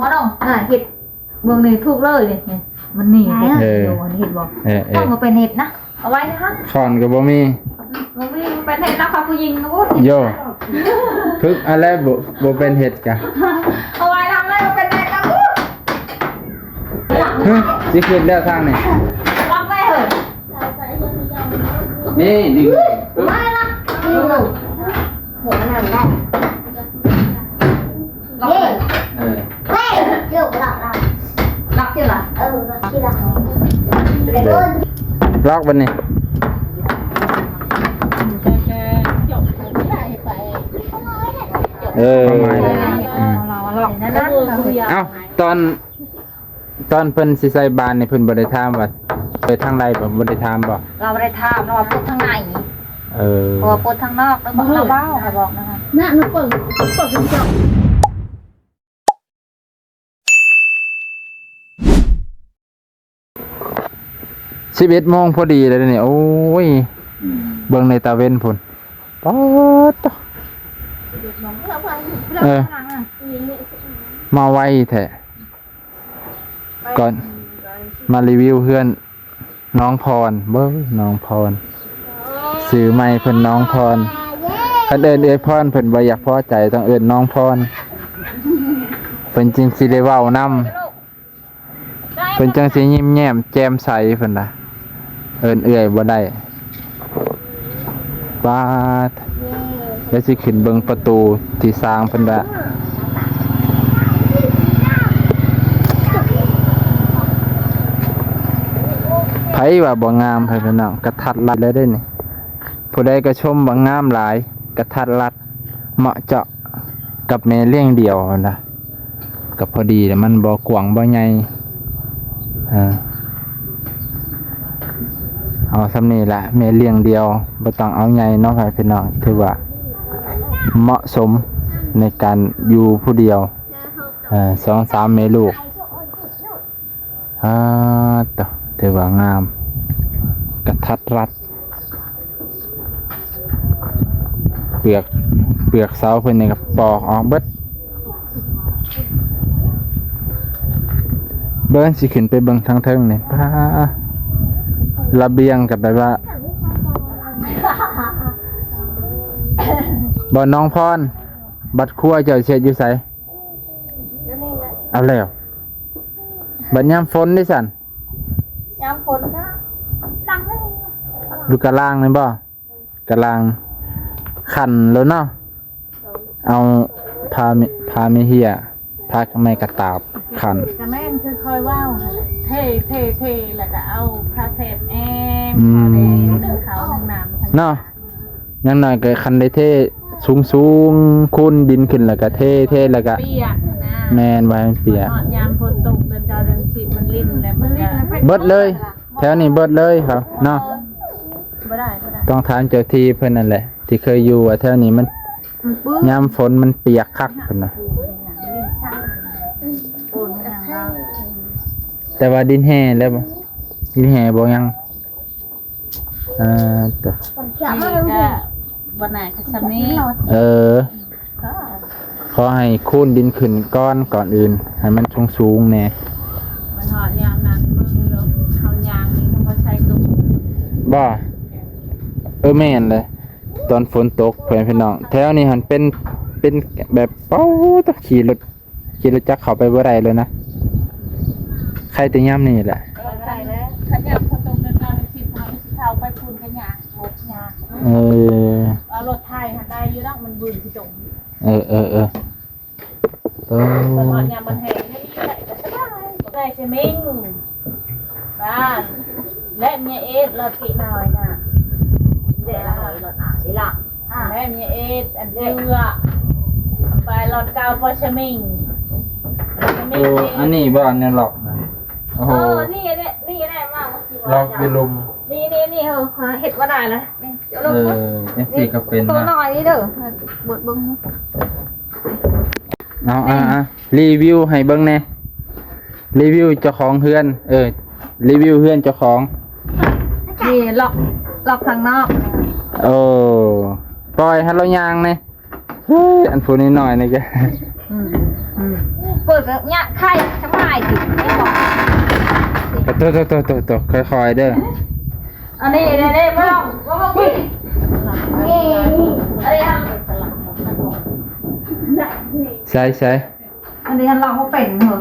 ບໍ່ຕ້ອງ ອ່າ ເຮັດເບິ່ງນີ້ ຖືກເລີຍນີ້ ມັນນີ້ ເອີ ເຫັນບໍ່? ເອີ ເອີ ຕ້ອງມາເປັນເຮັດນະ ເອົາໄວ້ນະ ຄ້ອນກໍບໍ່ມີ ບໍ່ມີ ເປັນເຮັດນະ ຄັບຜູ້ຍິງ ໂອ້ ໂຢ ຝຶກອັນແລະ ບໍ່ ບໍ່ເປັນເຮັດກະ ເອົາໄວ້ນຳເລີຍ ເປັນເຮັດນະ ຫຶ ຊິຂຶ້ນແລ້ວທາງນີ້ ລັອກໄວ້ເຮີ້ ນີ້ ນີ້ ໄວ້ລະ ນີ້ ເອີ ລັອກຢູ່ລະ ລັອກຢູ່ລະ ລັອກບັດນີ້ ເອີ ເອົາ ຕອນ ຕອນເພິ່ນຊິໃສ່ບານນີ້ ເພິ່ນບໍ່ໄດ້ຖາມວ່າໄປທາງໃດບໍ່? ບໍ່ໄດ້ຖາມບໍ່? ລາວບໍ່ໄດ້ຖາມ ລາວວ່າປົດທາງໃນ ເອີ ເພາະວ່າປົດທາງນອກ ລາວບອກ ລາວເວົ້າ ຂ້ອຍບອກນະ ນະ ໜູເປີດ ເປີດເປັນເຈົ້າ ສິບເອັດໂມງພໍດີແລ້ວນີ້ ໂອ້ຍ ເບິ່ງໃນຕາເວັນພຸ້ນ ປາດໂທ້ ເອີ ມາໄວແທ້ ກ່ອນມາຣີວິວເຮືອນນ້ອງພອນ ເບິ່ງນ້ອງພອນ ຊື່ໃໝ່ເພິ່ນນ້ອງພອນ ຄັນເອີ້ນເອື້ອຍພອນ ເພິ່ນບໍ່ຢາກພໍໃຈ ຕ້ອງເອີ້ນນ້ອງພອນ ເພິ່ນຈຶ່ງຊິໄດ້ເວົ້ານຳ ເພິ່ນຈັ່ງຊິຍິ້ມແຍ້ມແຈ່ມໃສເພິ່ນນະ ເອີ້ນເອື້ອຍບໍ່ໄດ້ ປາດ ແລ້ວຊິຂຶ້ນເບິ່ງປະຕູທີ່ສ້າງເພິ່ນວ່າ ໃຜວ່າບໍ່ງາມ ໃຜເພິ່ນເນາະ ກະທັດລັດເລີຍເດ້ນີ້ ຜູ້ໃດກໍຊົມວ່າງາມຫຼາຍ ກະທັດລັດ ເໝາະເຈາະກັບແມ່ລ້ຽງດຽວຫັ້ນນະ ກໍພໍດີແຫຼະ ມັນບໍ່ກວ້າງບໍ່ໃຫຍ່ ເອີ ເອົາສ່ຳນີ້ລະ ແມ່ລ້ຽງດຽວ ບໍ່ຕ້ອງເອົາໃຫຍ່ເນາະ ພີ່ນ້ອງ ຖືວ່າເໝາະສົມໃນການຢູ່ຜູ້ດຽວ ເອີ ສອງສາມແມ່ລູກ. ອາ ໂຕ ຖືວ່າງາມ ກະທັດລັດ ເປືອກ ເປືອກເສົາເພິ່ນນີ້ກໍປອກອອກເບິດ ເບິ່ງ ຊິຂຶ້ນໄປເບິ່ງທາງເທິງນີ້ ປາ ລະບຽງກໍແບບວ່າ ບໍ່ ນ້ອງພອນ ບັດຄົວເຈົ້າຊິເຮັດຢູ່ໃສ? ເອົາແລ້ວ ບັດຍາມຝົນເດຊັ້ນ? ຍາມຝົນກໍຕັ້ງໄວ້ຢູ່ກະລາງນີ້ບໍ່? ກະລາງຂັນໂລດເນາະ ເອົາຜ້າເມ ຜ້າເມເຮຍ ຜ້າໄມ້ກະຕາບຂັນ ກະແມ່ນຄືຂ້ອຍເວົ້າຫັ້ນແຫຼະ ເທ ເທ ເທ ແລ້ວກະເອົາຜ້າແຖບແອ້ມ ອືມ ເຂົ້າຫ້ອງນ້ຳເນາະ. ຢ່າງໜ້ອຍກໍຄັນໄດ້ເທສູງໆ ຄູນດິນຂຶ້ນ ແລ້ວກໍເທ ເທ ແລ້ວກໍປຽກນະ ແມ່ນ ບໍ່ໃຫ້ມັນປຽກ ຮອດຍາມຝົນຕົກເດືອນເກົ້າເດືອນສິບມັນລິນ ແລ້ວມັນກໍເບິດເລີຍ ແຖວນີ້ເບິດເລີຍເຂົາເນາະ ບໍ່ໄດ້ ບໍ່ໄດ້ ຕ້ອງຖາມເຈົ້າທີ່ເພິ່ນນັ້ນແຫຼະ ທີ່ເຄີຍຢູ່ວ່າແຖວນີ້ມັນ ມັນປຶ້ງ ຍາມຝົນມັນປຽກຄັກເພິ່ນວ່າ ແຕ່ວ່າດິນແຮ່ແລ້ວບໍ່ ດິນແຮ່ບໍ່ຍັງ ອ່າ ໂຕ ນີ້ກໍບໍ່ໜ້າກໍສ່ຳນີ້ ເອີ ຂໍໃຫ້ຄູນດິນຂຶ້ນກ່ອນ ກ່ອນອື່ນໃຫ້ມັນສູງໆແດ່ ມັນຮອດຍາມນັ້ນເບິ່ງລົດເຮົາຍ່າງນີ້ ເຮົາບໍ່ໃສ່ຕຸງ ບໍ່ ເອີ ແມ່ນເລີຍ ຕອນຝົນຕົກ ພໍ່ແມ່ພີ່ນ້ອງ ແຖວນີ້ຫັ້ນເປັນ ເປັນແບບ ໂອ້ ຕະ ຂີ່ລົດ ຂີ່ລົດຈັກເຂົ້າໄປບໍ່ໄດ້ເລີຍນະ ໄຄແຕ່ຍາມນີ້ແຫຼະ ເອີ ບໍ່ໄດ້ແລ້ວ ຄັນຍາມຝົນຕົກເດີນທາງຊິ ເຮົາຊິເຂົ້າໄປພຸ້ນກໍຍາກ ລົດຍາກ ເອີ ເອົາລົດໄຖຫັ້ນໄດ້ຢູ່ດອກ ມັນບືນຂີ້ຕົມ ເອີ ເອີ ເອີ ເອີ ເປີດຮອດຍາມມັນແຫ້ງ ໄດ້ສະບາຍ ໄດ້ສະມິງ ບ້ານ ແລະເມຍເອດລອດກີນ້ອຍນະ ເດລະນ້ອຍລອດອາຍລະ ແລະເມຍເອດອັນເທື່ອ ໄປລອດເກົ້າປອສະມິງ ໂອ້ ອັນນີ້ບໍ່ ອັນນີ້ລັອກນະ ໂອ້ໂຫ ເອີ ນີ້ແຫຼະ ນີ້ແຫຼະ ມາເມື່ອກີ້ ລັອກຢູ່ລຸ່ມ ນີ້ ນີ້ ນີ້ ເອີ ເຮັດບໍ່ໄດ້ລະ ນີ້ ເອີ ຈັ່ງຊີ້ກໍເປັນ ໂຕນ້ອຍນີ້ເດີ ເບິ່ງ ເບິ່ງ ເອົາ ອ່າ ອ່າ ຣີວິວໃຫ້ເບິ່ງແດ່ ຣີວິວເຈົ້າຂອງເຮືອນ ເອີ ຣີວິວເຮືອນເຈົ້າຂອງ ນີ້ລັອກ ລັອກທາງນອກ ໂອ້ ປ່ອຍໃຫ້ລາວຍ່າງແດ່ ເຮີ້ຍ ອັນຜູ້ນ້ອຍໆນີ້ກະ ອືມ ອືມ ເປີດກໍຍະໄຂ່ສະບາຍຕິ ເຫັນບໍ່? ໂຕໆໆໆ ຄ່ອຍໆເດີ. ອັນນີ້ເດ້ໆ ບໍ່ຕ້ອງ ບໍ່ຕ້ອງ ນີ້ ອັນນີ້ ໃສ່ໆ ອັນນີ້ເຮົາເຮັດບໍ່ເປັນເອີ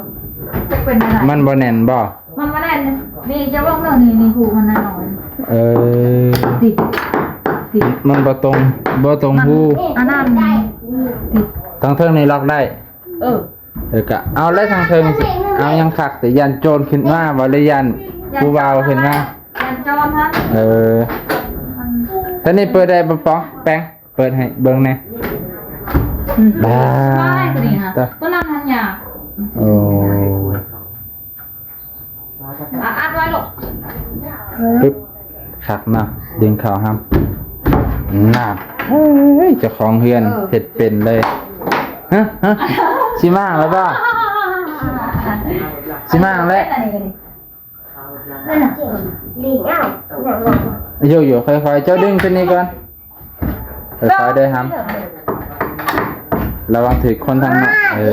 ຈະເປັນແນວໃດ? ມັນບໍ່ແໜ້ນບໍ່? ມັນບໍ່ແໜ້ນ ນີ້ຈະເບິ່ງເດີ ນີ້ ນີ້ ຮູມັນນ້ອຍໆ ເອີ ຕິດ ຕິດ ມັນບໍ່ຕົງ ບໍ່ຕົງຮູ ອັນນັ້ນ ຕິດ ທາງເທິງນີ້ລັອກໄດ້ ເອີ ເອີ ກະເອົາແລ້ວທາງເທິງ ເອົາຍັງຄັກ ແຕ່ຢ້ານໂຈນຂຶ້ນມາບໍ່ ຫຼືຢ້ານຜູ້ບ່າວຂຶ້ນມາ? ຢ້ານໂຈນຫັ້ນ ເອີ ຕອນນີ້ເປີດໄດ້ບໍ່ປອງ ແປງ? ເປີດໃຫ້ເບິ່ງແດ່. ອືມ ບາ ມາໄດ້ຕົວນີ້ນະ ຕົວນັ້ນຫັ້ນຍາ ໂອ້ ອາ ອັດໄວ້ລູກ ປຶບ ຄັກເນາະ ດຶງເຂົ້າຫຳ ນັ້ນ ເອີຍ ເຈົ້າຂອງເຮືອນ ເອີ ເຮັດເປັນເລີຍ. ຮະ ຮະ ຊິມ້າງແລ້ວບໍ່? ຊິມ້າງແລ້ວ. ເອີ ຢູ່ໆ ຄ່ອຍໆ ເຈົ້າດຶງຂຶ້ນນີ້ກ່ອນ ຄ່ອຍໆ ເດີຫຳ ລະວັງຖືກຄົນທາງນອກ ເອີ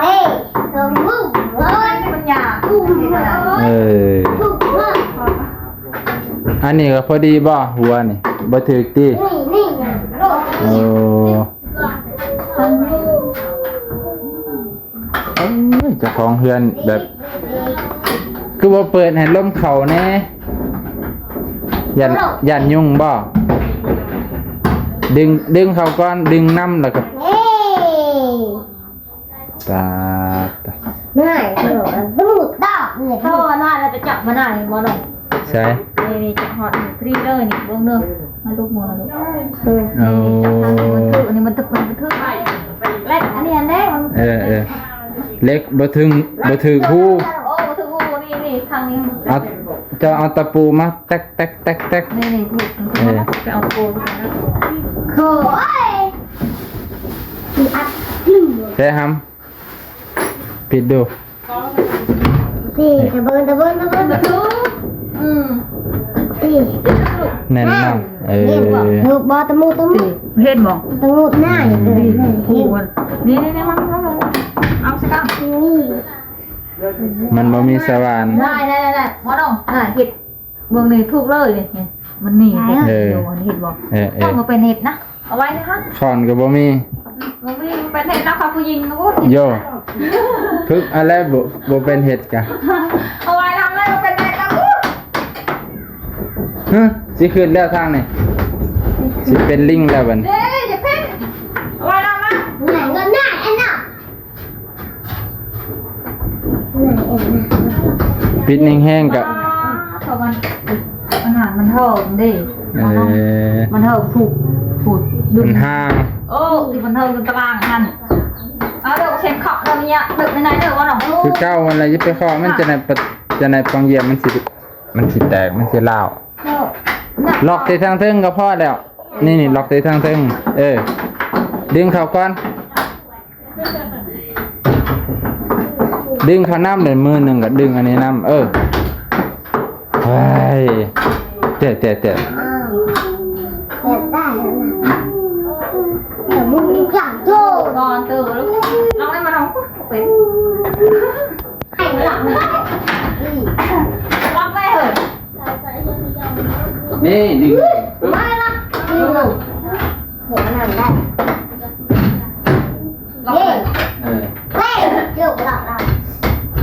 ເອີ ອັນນີ້ກໍພໍດີບໍ່ ຫົວນີ້ ບໍ່ຖືກຕິ? ໂອ້ ໂອ້ຍ ເຈົ້າຂອງເຮືອນແບບ ຄືບໍ່ເປີດໃຫ້ລົມເຂົ້າແດ່? ຢ້ານ ຢ້ານຍຸງບໍ່? ດຶງ ດຶງເຂົ້າກ່ອນ ດຶງນຳ ແລ້ວກໍ ຕາ ຕາ ເມື່ອຍ ໂຕດອກ ໂຕມາແລ້ວໄປຈັບມາໜ້າ ເຫັນບໍ່ນ້ອງ? ໃສ? ນີ້ໆ ຈັບຮອດນີ້ ພຣີເລີຍນີ້ ເບິ່ງເດີ ມາລູກໝູນະລູກ ເອີ ນີ້ ນີ້ ຈັບທາງນີ້ ມັນຖືກ ອັນນີ້ມັນຖືກ ມັນຖືກ ແລະ ອັນນີ້ອັນແລກມັນ ເອີ ເອີ ເຫຼັກບໍ່ເຖິງ ບໍ່ຖືກຮູ ໂອ້ ບໍ່ຖືກຮູ ນີ້ ນີ້ ທາງນີ້ ເອົາ ເຈົ້າເອົາຕະປູມາ ແຕັກ ແຕັກ ແຕັກ ແຕັກ ນີ້ ນີ້ ນີ້ ເອີ ໄປເອົາຕະປູ ໂອ້ຍ ອັດ ແທ້ຫຳ ປິດດູ ນີ້ ຕະເບິ່ງ ຕະເບິ່ງ ຕະເບິ່ງ ອືມ ນີ້ ແໜ້ນນຳ ເອີ ເຫັນບໍ່? ຕະມຸ ຕະມຸ ເຫັນບໍ່? ຕະມຸ ນີ້ ນີ້ ນີ້ ນີ້ ນີ້ ນີ້ ນີ້ ນີ້ ເອົາສະກຳ ນີ້ ມັນບໍ່ມີສະຫວ່ານ ໄດ້ ໄດ້ ໄດ້ ບໍ່ຕ້ອງ ອ່າ ເຮັດ ເບິ່ງນີ້ ຖືກເລີຍນີ້ ມັນໜີໄປ ເອີ ເຫັນບໍ່? ເອີ ເອີ ຕ້ອງມາເປັນເຫັດນະ ເອົາໄວ້ນະຄະ ຄ້ອນກໍບໍ່ມີ ບໍ່ມີ ເປັນເຫັດນະຄະ ຜູ້ຍິງ ໂອ້ຍ ໂຢ ຝຶກອັນແລກ ບໍ່ ບໍ່ເປັນເຫັດກະ ເອົາໄວ້ນຳເລີຍ ບໍ່ເປັນເຫັດນະ ໂອ້ຍ ຮະ ຊິຂຶ້ນແລ້ວທາງນີ້ ຊິເປັນລິງແລ້ວບັດນີ້ ເດ້ ຢ່າເປັນ ເອົາໄວ້ນຳ ມາ ເງິນໜ້າ ອັນນະ ປິດແຮງໆ ກະ ອ່າ ເພາະມັນ ອາຫານມັນທ້ອງເດ້ ເອີ ມັນທ້ອງຜູກ ຜູກ ມັນຫ່າງ ໂອ້ ທີ່ມັນທ້ອງຢູ່ຕາລາງຫັ້ນ ເອົາເດີ ເຊັນເຄາະເດີ ເຍ ເດີ ໃນໆ ເດີ ວ່ານ້ອງ ຄືເກົ່າຫັ້ນແຫຼະ ຢ່າໄປເຄາະມັນ ຈັ່ງໃດ ຈັ່ງໃດປອງຢ້ຽມມັນຊິ ມັນຊິແຕກ ມັນຊິລ້າວ ເອີ ລັອກແຕ່ທາງເທິງກໍພໍແລ້ວ ນີ້ໆ ລັອກແຕ່ທາງເທິງ ເອີ ດຶງເຂົ້າກ່ອນ ດຶງເຂົ້ານຳ ເດີ ມືໜຶ່ງກໍດຶງອັນນີ້ນຳ ເອີ ເຮີ້ຍ ແຕະ ແຕະ ແຕະ ກ່ອນເຕີ ລອງໄດ້ມາ ເປັນ ລັອກໄວ້ເຮີ້ຍ ນີ້ ນີ້ ມາລັອກ ນີ້ ເຫັນນັ້ນໄດ້ ລັອກ ເອີ ເອີ ເອີ ລັອກ ລັອກ ລັອກ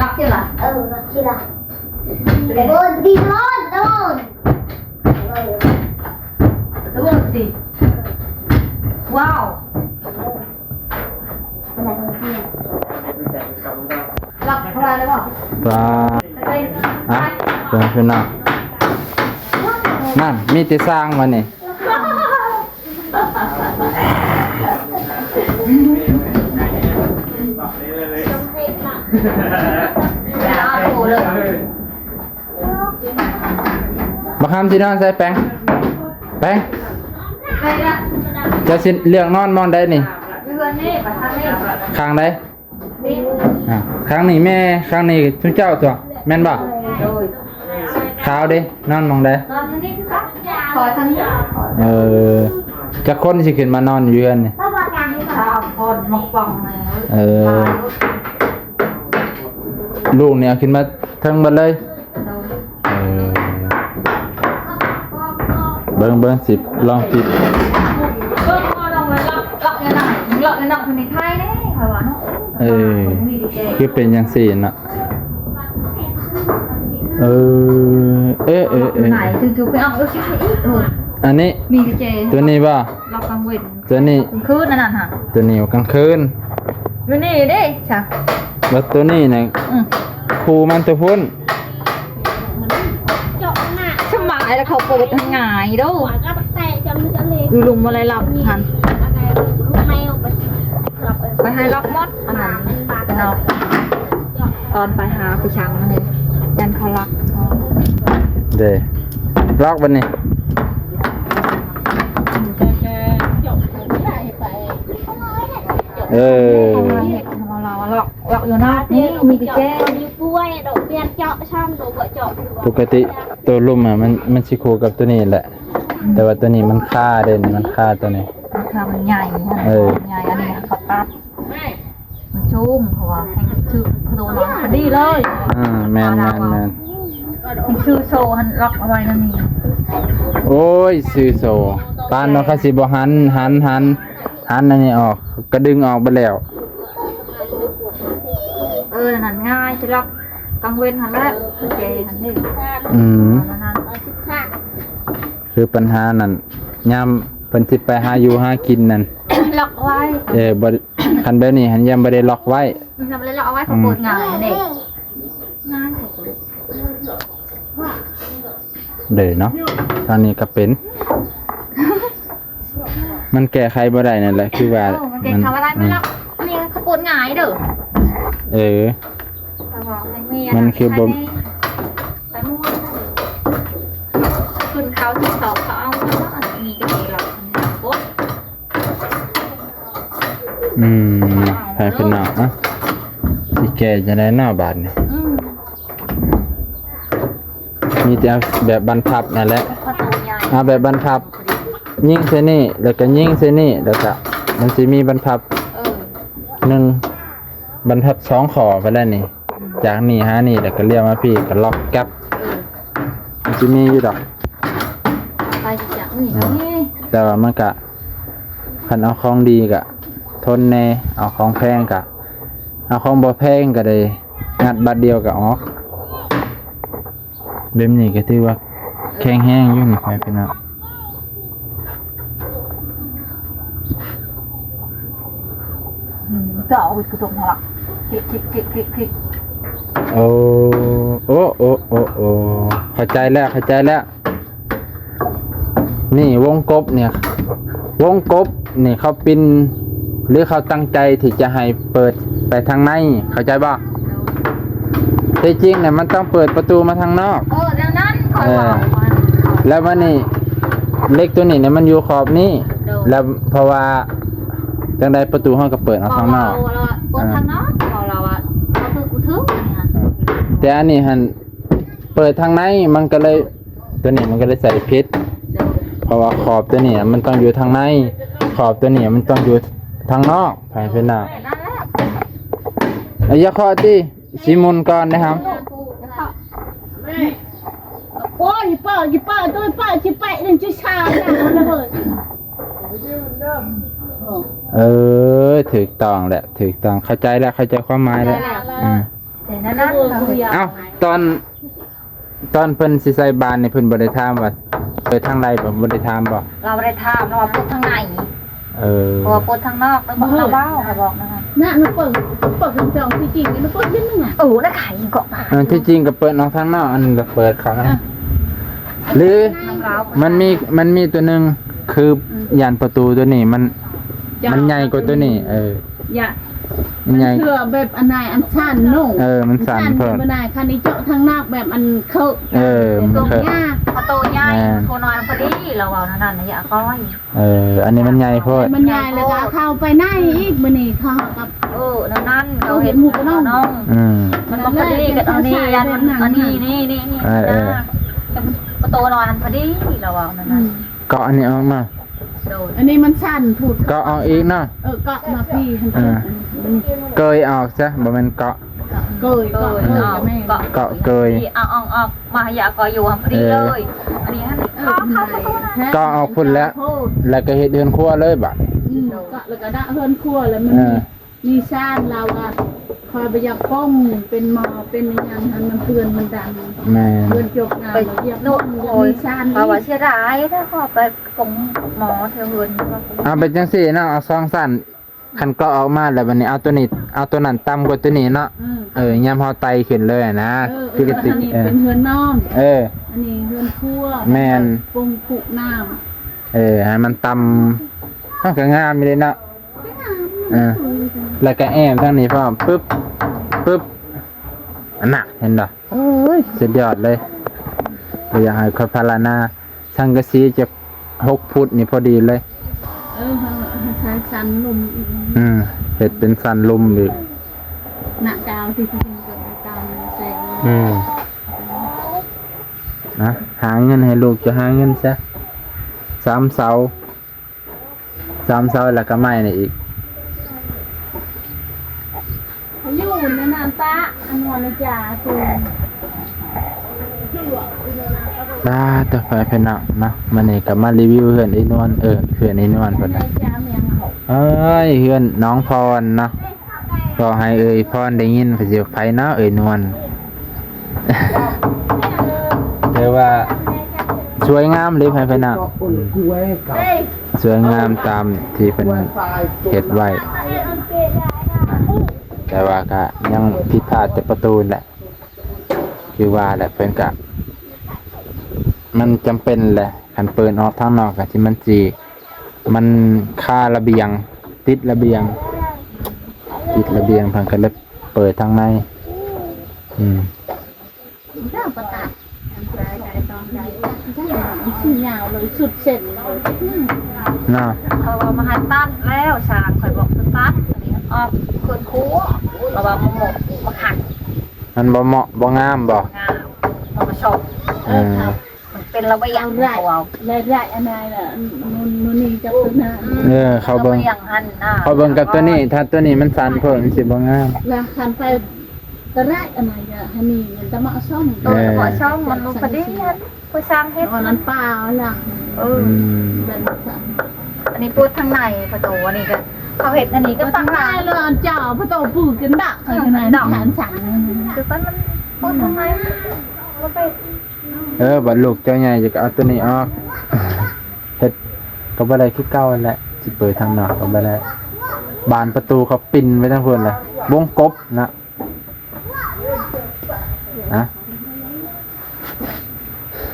ລັອກ ເອີ ລັອກ ລັອກ ໂດນ ຕີ ໂດນ ໂດນ ໂດນ ໂດນ ຕີ ວ້າວ ລັອກເທົ່າໃດແລ້ວບໍ່? ປາ ອ່ະ ເບິ່ງພີ່ນ້ອງ ນັ້ນ ມີແຕ່ສ້າງມານີ້ ບັກຄຳຊິນອນໃສແປງ? ແປງ ເຈົ້າຊິເລືອກນອນບ່ອນໃດນີ້? ຢູ່ເຮືອນນີ້ ປະທາງນີ້ ຂ້າງໃດ? ນີ້ ອ່າ ຂ້າງນີ້ແມ່ ຂ້າງນີ້ຊຸມເຈົ້າຕົວະ ແມ່ນບໍ່? ໂດຍ ຂາວເດ້ ນອນໝ່ອງໃດ? ນອນຢູ່ນີ້ຄືກັນ ຂໍທາງນີ້ ເອີ ຈັກຄົນຊິຂຶ້ນມານອນຢູ່ເຮືອນນີ້? ສາມຄົນ ໝົກປ່ອງແມ່ ເອີ ລູກນີ້ເອົາຂຶ້ນມາເທິງເບິດເລີຍ. ເອີ ເບິ່ງໆ ຊິລອງປິດ. ເອີ ຄືເປັນຈັ່ງຊີ້ເນາະ. ເອີ ເອ ເອ ເອ ອັນນີ້ ຕົວນີ້ບໍ່? ຕົວນີ້ ກາງຄືນອັນນັ້ນຫະ ຕົວນີ້ກາງຄືນ. ຢູ່ນີ້ເດ້ຊະ ແລ້ວຕົວນີ້ນະ ອື ຄູ່ມັນຕົວພຸ້ນ. ສະບາຍແລ້ວ ເຂົາເປີດງ່າຍໂດ. ຢູ່ລຸ່ມບໍ່ໄດ້ລັອກຫັ້ນ ໄປໃຫ້ລັອກໝົດອັນນັ້ນເນາະ. ຕອນໄປຫາໄປຊັງຫັ້ນເດ້ ຢ້ານເຂົາລັກເນາະ. ເດ້ ລັອກບັດນີ້. ເອີ ເຮັດໃຫ້ເຮົາລາວລອກ ລອກຢູ່ນອກນີ້ມີແຈ. ປົກກະຕິໂຕລຸ່ມອະ ມັນ ມັນຊິຄູ່ກັບໂຕນີ້ແຫຼະ ອືມ ແຕ່ວ່າໂຕນີ້ມັນຄາເດ້ ມັນຄາໂຕນີ້ ມັນຄາ ມັນໃຫຍ່ ເອີ ໃຫຍ່. ອັນນີ້ເຂົາຕັດ ມັນສູງ ເພາະວ່າໃຫ້ຖືກໂຕນ້ອຍພໍດີເລີຍ. ອືມ ແມ່ນໆໆ ມັນຊື່ໂສ້ຫັ້ນລັອກເອົາໄວ້ນຳນີ້. ໂອ້ຍ ຊື່ໂສ້ ປານວ່າເຂົາຊິບໍ່ຫັນ ຫັນ ຫັນ ຫັນອັນນີ້ອອກ ກະດຶງອອກໄປແລ້ວ. ເອີ ນັ້ນງ່າຍຊິລັອກກາງເວັນຫັ້ນແຫຼະ ແຈຫັ້ນນີ້. ອືມ ນັ້ນ ຄືປັນຫານັ້ນ ຍາມເພິ່ນຊິໄປຫາຢູ່ຫາກິນນັ້ນ ລັອກໄວ້. ເອີ ບໍ່ ຄັນແບບນີ້ຫັ້ນ ຢ້ານບໍ່ໄດ້ລັອກໄວ້ ມັນບໍ່ໄດ້ລັອກເອົາໄວ້ ເຂົາເປີດງ່າຍເດ້ ງ່າຍ. ເດ້ເນາະ ຕອນນີ້ກໍເປັນ ມັນແກ້ໄຂບໍ່ໄດ້ນັ້ນແຫຼະ ຄືວ່າ ເອີ ມັນແກ້ໄຂບໍ່ໄດ້ ມັນລັອກ ນີ້ເຂົາເປີດງ່າຍເດີ. ເອີ ມັນຄືບໍ່ ໄປໝົດ ຂຶ້ນເຂົາສິບສອງ ເຂົາເອົາ ມີກໍມີລັອກ ໂອ້ຍ. ອືມ ໃຫ້ເພິ່ນເອົາ ອະ ຊິແກ້ຈັ່ງໃດເນາະບາດນີ້? ອືມ ມີແຕ່ເອົາແບບບັນພັບນັ້ນແຫຼະ ເອົາແບບບັນພັບ ຍິງໃສ່ນີ້ ແລ້ວກໍຍິງໃສ່ນີ້ ແລ້ວກໍມັນຊິມີບັນພັບ ເອີ ໜຶ່ງ ບັນພັບສອງຂໍ້ໄປແລ້ວນີ້ ຈາກນີ້ຫານີ້ ແລ້ວກໍລ້ຽວມາພີ້ ກໍລັອກກັບ ເອີ ມັນຊິມີຢູ່ດອກ ໄປຈາກນີ້ ອືມ ແຕ່ວ່າມັນກະ ຄັນເອົາຂອງດີກະທົນແດ່ ເອົາຂອງແພງກະ ເອົາຂອງບໍ່ແພງກະໄດ້ ງັດບາດດຽວກະອອກ. ແບບນີ້ກໍຖືວ່າແຂງແຮງຢູ່ນີ້ ພໍ່ແມ່ພີ່ນ້ອງ. ອືມ ຈະເອົາໄປກະຕົກຫັ້ນລະ ຄລິກໆໆໆ ໂອ້ ໂອ້ ເຂົ້າໃຈແລ້ວ ເຂົ້າໃຈແລ້ວ. ນີ້ວົງກົບນີ້ ວົງກົບນີ້ເຂົາປິ່ນ ຫຼືເຂົາຕັ້ງໃຈທີ່ຈະໃຫ້ເປີດໄປທາງໃນ ເຂົ້າໃຈບໍ່? ທີ່ຈິງນະ ມັນຕ້ອງເປີດປະຕູມາທາງນອກ. ເອີ ແນວນັ້ນຂ້ອຍ ເອີ ເວົ້າ ແລ້ວບາດນີ້ ເຫຼັກໂຕນີ້ນະ ມັນຢູ່ຂອບນີ້ ໂດຍ ແລ້ວເພາະວ່າຈັ່ງໃດປະຕູເຮົາກໍເປີດອອກທາງນອກ. ເວົ້າລາວວ່າເປີດທາງນອກ ເວົ້າລາວວ່າເຂົາຖືກ ກູຖືກ ອັນນີ້ຫັ້ນ ແຕ່ອັນນີ້ຫັ້ນ ເປີດທາງໃນ ມັນກໍເລີຍ ຕົວນີ້ມັນກໍເລີຍໃສ່ຜິດ ໂດຍ ເພາະວ່າຂອບຕົວນີ້ມັນຕ້ອງຢູ່ທາງໃນ ຂອບຕົວນີ້ມັນຕ້ອງຢູ່ທາງນອກ ໃຜເປັນໜ້າ ເອີ ນັ້ນແຫຼະ ເອົາ ຢ່າເຄາະຕິ ຊິໝຸນກ່ອນເດ້ເຮົາ. ໂອ້ຍ ເປີດ ເປີດ ໂດຍເປີດ ຊິໄປ ນັ້ນຊິຊາ ເອີ ຖືກຕ້ອງແຫຼະ ຖືກຕ້ອງ ເຂົ້າໃຈແລ້ວ ເຂົ້າໃຈຄວາມໝາຍແລ້ວ ເອີ ອືມ ເອົາ ຕອນ ຕອນເພິ່ນຊິໃສ່ບານນີ້ ເພິ່ນບໍ່ໄດ້ຖາມວ່າເປີດທາງໃດບໍ່? ບໍ່ໄດ້ຖາມບໍ່? ລາວບໍ່ໄດ້ຖາມ ລາວວ່າເປີດທາງໃນ ເອີ ເພາະວ່າເປີດທາງນອກ ລາວບອກ ລາວເວົ້າ ລາວບອກນະ ນະ ນະ ເປີດ ເປີດທາງນອກ ທີ່ຈິງນະ ເປີດຢູ່ນັ້ນນະ ເອີ ນະ ຂາຍກໍ ເອີ ທີ່ຈິງກໍເປີດອອກທາງນອກ ອັນລະເປີດເຂົ້ານະ ຫຼື ມັນມີ ມັນມີຕົວໜຶ່ງ ຄື ອືມ ຢ້ານປະຕູຕົວນີ້ມັນ ມັນໃຫຍ່ກວ່າຕົວນີ້ ເອີ ຢ່າ ມັນໃຫຍ່ ເທື່ອແບບອັນນາຍອັນສັ້ນເນາະ ເອີ ມັນສັ້ນ ມັນສັ້ນໂພດ ແບບອັນນາຍ ຄັນນີ້ເຈາະທາງນອກແບບອັນເຄີ ເອີ ມັນເຄີ ປະຕູຍາຍ ແມ່ນ ໂຕນ້ອຍພໍດີ ລາວເວົ້ານັ້ນນະ ຢ່າກ້ອຍ ເອີ ອັນນີ້ມັນໃຫຍ່ໂພດ ມັນໃຫຍ່ ແລ້ວກໍເຂົ້າໄປໃນອີກ ມື້ນີ້ເຂົາກັບ ເອີ ນັ້ນໆ ເຮົາເຫັນໝູ່ກັບນ້ອງ ອືມ ມັນບໍ່ພໍດີກັບອັນນີ້ ອັນນີ້ ນີ້ ນີ້ ນີ້ ເອີ ເອີ ປະຕູນ້ອຍຫັ້ນພໍດີ ລາວເວົ້ານັ້ນນະ ອືມ ເກາະອັນນີ້ອອກມາ ໂດຍ ອັນນີ້ມັນສັ້ນພຸ້ນ ເກາະອອກອີກເນາະ ເອີ ເກາະມາພີ້ຫັ້ນ ເອີ ເກີຍອອກຊະ ບໍ່ແມ່ນເກາະ ເກີຍ ເກີຍ ເກາະ ເກາະ ເກາະເກີຍ ທີ່ເອົາອອກ ອອກມາ ຢາກກໍຢູ່ຫັ້ນພໍດີເລີຍ. ອັນນີ້ຫັ້ນ ເອີ ເກາະ ເກາະ ເກາະ ເກາະອອກພຸ້ນແລ້ວ ແລ້ວກໍເຮັດເຮືອນຄົວເລີຍບາດ. ອືມ ເກາະ ແລ້ວກໍດະເຮືອນຄົວ ແລ້ວມັນ ເອີ ມີ ມີຊານ ລາວວ່າ ຂ້ອຍບໍ່ຢາກປ່ອງ ເປັນໝໍ ເປັນອີ່ຫຍັງຫັ້ນ ມັນເປື້ອນ ມັນດັງ. ແມ່ນ ເຮືອນຈົບງານ ໄປ ລະວຽກ ໂອ້ຍ ມີຊານ ເພາະວ່າເສຍດາຍ ຖ້າຂໍໄປປົງໝໍແຖວເຮືອນ. ເອົາ ເປັນຈັ່ງຊີ້ເນາະ ເອົາສອງຊັ້ນ ຄັນກໍອອກມາແລ້ວ ບັດນີ້ເອົາໂຕນີ້ ເອົາໂຕນັ້ນຕ່ຳກວ່າໂຕນີ້ເນາະ. ອືມ ເອີ ຍາມເຮົາໄຕ່ຂຶ້ນເລີຍນະ ເອີ ຄືກະຕິກ ອັນນີ້ ເອີ ເປັນເຮືອນນອນ ເອີ ອັນນີ້ເຮືອນຄົວ. ແມ່ນ ປົງຄຸນ້ຳ. ເອີ ໃຫ້ມັນຕ່ຳ ມັນກໍງາມຢູ່ເດ້ເນາະ. ເອີ ແລ້ວກໍແອ້ມທາງນີ້ພ້ອມ ປຶບ ປຶບ ອັນນະ ເຫັນບໍ່? ໂອ້ຍ ສຸດຍອດເລີຍ. ບໍ່ຢາກໃຫ້ຂ້ອຍພາລານາ ສັງກະສີຈັກຫົກຟຸດນີ້ພໍດີເລີຍ. ເອີ ເຮົາໃຊ້ສັນລຸ່ມອີກ. ອືມ ເຮັດເປັນສັນລຸ່ມອີກ. ນະ ກາວທີ່ ທີ່ເປັນກາວແສງ. ອືມ ນະ ຫາເງິນໃຫ້ລູກ ຈະຫາເງິນຊະ ສາມເສົາ. ສາມເສົາ ແລ້ວກໍໄມ້ນີ້ອີກ. ຢູ່ໃນນັ້ນປະ ອັນນັ້ນນະຈ້າ ຄື ບາດ ຕໍ່ໄປພີ່ນ້ອງເນາະ ມື້ນີ້ກໍມາຣີວິວເຮືອນເອື້ອຍນວນ ເອີ ເຮືອນເອື້ອຍນວນເພິ່ນນະ. ເອີຍ ເຮືອນນ້ອງພອນເນາະ. ກໍໃຫ້ເອີ່ຍພອນໄດ້ຍິນ ເພິ່ນຊິວ່າ ໃຜເນາະເອີ່ຍນວນ. ແຕ່ວ່າສວຍງາມເດ້ ໃຜເພິ່ນນະ ສວຍງາມຕາມທີ່ເພິ່ນເຮັດໄວ້. ແຕ່ວ່າກະຍັງຜິດພາດແຕ່ປະຕູແຫຼະ ຄືວ່າແຫຼະ ເພິ່ນກະ ມັນຈຳເປັນແຫຼະ ຄັນເປີດອອກທາງນອກກະຊິ ມັນຊິ ມັນຄາລະບຽງ ຕິດລະບຽງ ຕິດລະບຽງ ເພິ່ນກໍເລີຍເປີດທາງໃນ. ອືມ ເນາະ ເພາະວ່າມາຫັນຕັດແລ້ວ ຊ່າງຂ້ອຍບອກຕັດ ອັນນີ້ອອກເຄື່ອນຄູ ເພາະວ່າບໍ່ເໝາະ ບໍ່ຄັກ ມັນບໍ່ເໝາະ ບໍ່ງາມບໍ່? ງາມ ບໍ່ເໝາະສົມ. ເອີ ມັນເປັນລະບຽງ ລາຍ ລາຍ ລາຍອັນນັ້ນລະ ໂນ່ນ ໂນ່ນນີ້ກັບໂຕນັ້ນ. ເອີ ເຂົາເບິ່ງ ລະບຽງຫັ້ນນະ ເຂົາເບິ່ງກັບໂຕນີ້ ຖ້າໂຕນີ້ມັນສັ້ນໂພດ ມັນຊິບໍ່ງາມ. ລະຄັນໄປຕະລາດອັນນັ້ນກະ ອັນນີ້ມັນຈະເໝາະສົມ. ເອີ ເໝາະສົມ ມັນພໍດີຫັ້ນ ຜູ້ຊ່າງເຮັດ ອັນນັ້ນປ່າລະ. ເອີ ອືມ ແບບນັ້ນ ອັນນີ້ປົດທາງໃນປະຕູ ອັນນີ້ກະເຂົາເຮັດ ອັນນີ້ກະປາກລາຍ ລະອັນເຈົ້າປະຕູປູກກັນດະ ເອີ ອັນນັ້ນ ເນາະ ແຂນສັ່ນ ຄືມັນປົດທາງໃນ ລະໄປ ເອີ ບັດລູກເຈົ້າໃຫຍ່ຈະເອົາໂຕນີ້ອອກ ເຮັດກໍບໍ່ໄດ້ຄືເກົ່າຫັ້ນແຫຼະ ຊິເປີດທາງນອກກໍບໍ່ໄດ້ ບານປະຕູເຂົາປິ່ນໄປທາງພຸ້ນແຫຼະ ວົງກົບນະ. ອະ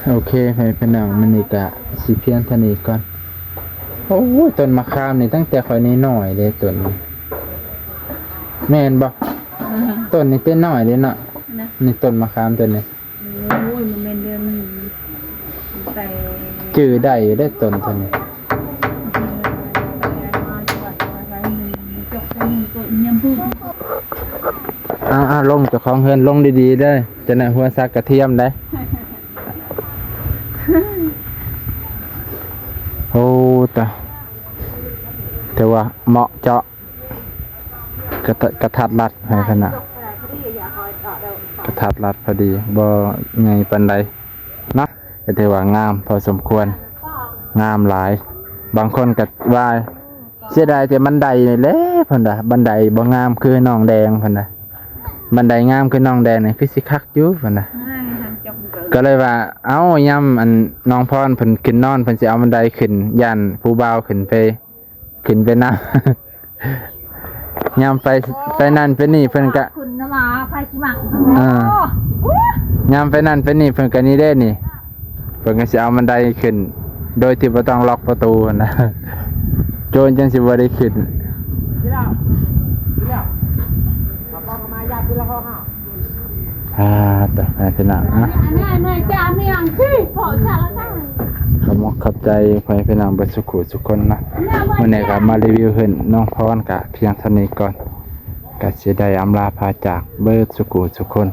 ໂອເຄ ໃຫ້ພີ່ນ້ອງ ມື້ນີ້ກະຊິພຽງເທົ່ານີ້ກ່ອນ. ໂອ້ຍ ຕົ້ນມະຂາມນີ້ຕັ້ງແຕ່ຂ້ອຍນ້ອຍໆເດ້ ຕົ້ນນີ້ ແມ່ນບໍ່? ອືຮຶ ຕົ້ນນີ້ແຕ່ນ້ອຍເດ້ເນາະ ນະ ນີ້ຕົ້ນມະຂາມຕົ້ນນີ້. ໂອ້ຍ ມັນແມ່ນເດືອນໜຶ່ງໄປ ຈື່ໄດ້ຢູ່ເດ້ຕົ້ນເທົ່ານີ້. ເອົາໆ ລົງ ເຈົ້າຂອງເຮືອນລົງດີໆເດີ ຈະໄດ້ຫົວສັກກະທຽມໄດ໋. ໂອ້ ຕາ ແຕ່ວ່າເໝາະເຈາະ ກະ ກະທັດລັດໃຫ້ຂະໜາດ ກະທັດລັດພໍດີ ບໍ່ໃຫຍ່ປານໃດເນາະ ກໍຖືວ່າງາມພໍສົມຄວນ ງາມຫຼາຍ. ບາງຄົນກໍວ່າເສຍດາຍແຕ່ບັນໄດນີ້ແຫຼະ ເພິ່ນວ່າບັນໄດບໍ່ງາມຄືນ້ອງແດງ ເພິ່ນວ່າ ບັນໄດງາມຄືນ້ອງແດງນີ້ຄືຊິຄັກຢູ່ ເພິ່ນວ່າ. ກໍເລີຍວ່າ ເອົ້າ ຍາມອັນນ້ອງພອນເພິ່ນຂຶ້ນນອນ ເພິ່ນຊິເອົາບັນໄດຂຶ້ນ ຢ້ານຜູ້ບ່າວຂຶ້ນໄປ ຂຶ້ນໄປນຳ ຍາມໄປ ໄປນັ້ນໄປນີ້ເພິ່ນກະ ຂຶ້ນນະວ່າໃຜຊິມັກ ເອີ ຍາມໄປນັ້ນໄປນີ້ເພິ່ນກະນີ້ເດ້ນີ້ ເພິ່ນກະຊິເອົາບັນໄດຂຶ້ນ ໂດຍທີ່ບໍ່ຕ້ອງລັອກປະຕູຫັ້ນນະ ໂຈນຈັ່ງຊິບໍ່ໄດ້ຂຶ້ນ. ອ່າ ຕໍ່ ໃຫ້ພີ່ນ້ອງເນາະ ຂອບອົກຂອບໃຈພໍ່ແມ່ພີ່ນ້ອງເບິດສູ່ຜູ້ສູ່ຄົນເນາະ. ມື້ນີ້ກໍມາຣີວິວເຮືອນນ້ອງພອນກະພຽງເທົ່ານີ້ກ່ອນ ກະຊິໄດ້ອຳລາພາຈາກເບິດສູ່ຜູ້ສູ່ຄົນ.